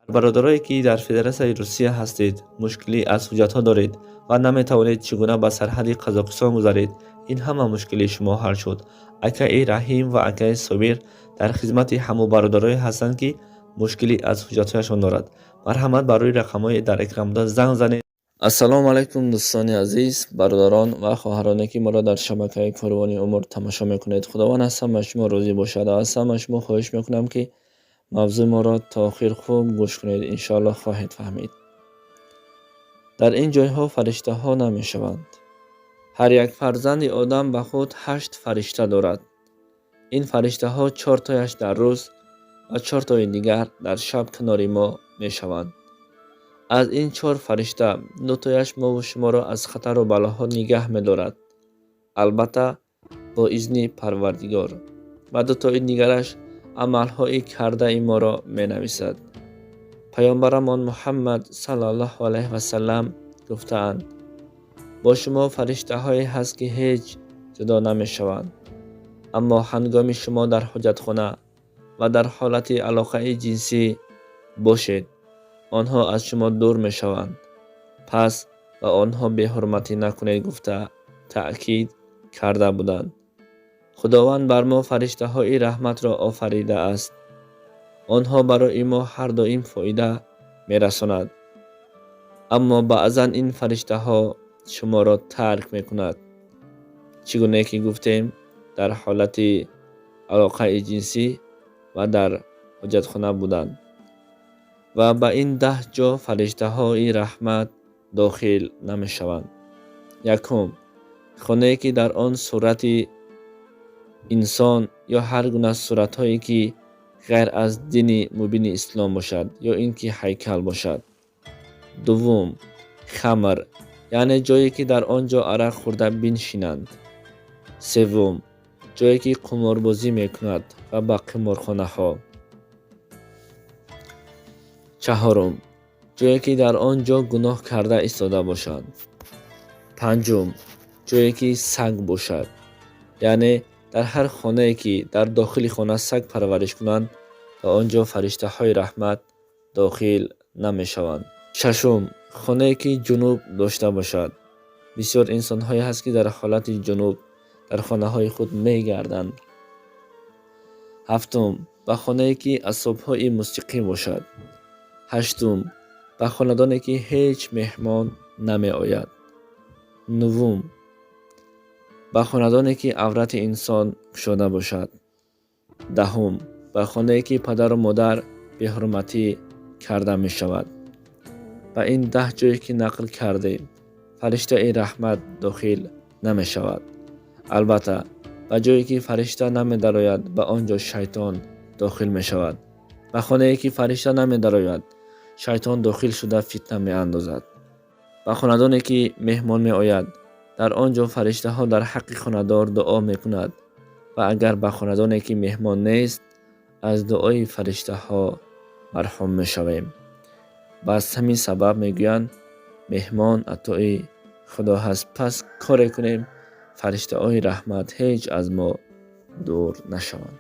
Бародарое, ки дар Федератсияи Русия ҳастед, мушкилӣ аз ҳуҷҷатҳо доред ва наметавонед чӣ гуна ба сарҳади Қазоқистон гузаред, ин ҳама мушкилии шумо ҳал шуд. Акаи Раҳим ва акаи Собир дар хизмати ҳамо бародарое ҳастанд, ки мушкилӣ аз ҳуҷҷатҳояшон дорад. Марҳамат, ба рӯи рақамҳои дар экран буда занг занед. Ассалому алайкум, дӯстони азиз, бародарон ва хоҳароне, ки моро дар шабакаи Корвони Умр тамошо мекунед. Худованд аз ҳама шумо розӣ бошад. Аз ҳама шумо хоҳиш мекунам, ки мавзӯи моро то охир хуб гӯш кунед, иншоаллоҳ хоҳед фаҳмид. Дар ин ҷойҳо фариштаҳо намешаванд. Ҳар як фарзанди одам ба худ ҳашт фаришта дорад. Ин фариштаҳо чортояш дар рӯз ва чортои дигар дар шаб канори мо мешаванд. Аз ин чор фаришта дутояш мову шуморо аз хатару балоҳо нигаҳ медорад, албатта, бо изни Парвардигор, ва дутои дигараш амалҳои кардаи моро менависад. Паёмбарамон Муҳаммад саллаллоҳу алайҳи васаллам гуфтаанд: «Бо шумо фариштаҳое ҳаст, ки ҳеҷ ҷудо намешаванд, аммо ҳангоми шумо дар ҳоҷатхона ва дар ҳолати алоқаи ҷинсӣ бошед, онҳо аз шумо дур мешаванд, пас ба онҳо беҳурматӣ накунед», гуфта таъкид карда буданд. Худованд бар мо фариштаҳои раҳматро офаридааст. Онҳо барои мо ҳар доим фоида мерасонад, аммо баъзан ин фариштаҳо шуморо тарк мекунад, чӣ гунае ки гуфтем, дар ҳолати алоқаи ҷинсӣ ва дар ҳоҷатхона будан. Ва ба ин 10 ҷо фариштаҳои раҳмат дохил намешаванд. Якум: хонае, ки дар он сурати инсон ё ҳар гуна суратҳое, ки ғайр аз дини мубини ислом бошад, ё ин ки ҳайкал бошад. Дуввум: хамр, яъне ҷое, ки дар он ҷо арақ хӯрда биншинанд. Севум: ҷое, ки қуморбозӣ мекунад ва ба қиморхонаҳо. Чаҳорум: ҷое, ки дар он ҷо гуноҳ карда истода бошанд. Панҷум: ҷое, ки саг бошад, яъне дар ҳар хонае, ки дар дохили хона саг парвариш кунанд, ба он ҷо фариштаҳои раҳмат дохил намешаванд. Шашум: хонае, ки ҷунуб дошта бошад. Бисёр инсонҳое ҳаст, ки дар ҳолати ҷунуб дар хонаҳои худ мегарданд. Ҳафтум: ба хонае, ки асбобҳои мусиқӣ бошад. Ҳаштум: ба хонадоне, ки ҳеҷ меҳмон намеояд. Нувум: ба хонадоне, ки аврати инсон кушода бошад. Даҳум: ба хонае, ки падару модар беҳурматӣ карда мешавад. Ба ин 10 ҷое, ки нақл кардем, фариштаи раҳмат дохил намешавад. Албатта, ба ҷое, ки фаришта намедарояд, ба он ҷо шайтон дохил мешавад. Ба хонае, ки фаришта намедарояд, шайтон дохил шуда фитна меандозад. Ба хонадоне, ки меҳмон меояд, дар он ҷо фариштаҳо дар ҳаққи хонадор дуо мекунад, ва агар ба хонадоне, ки меҳмон нест, аз дуои фариштаҳо марҳум мешавем. Ба аз ҳамин сабаб мегӯянд, меҳмон атои Худо ҳаст. Пас коре кунем, фариштаҳои раҳмат ҳеҷ аз мо дур нашаванд.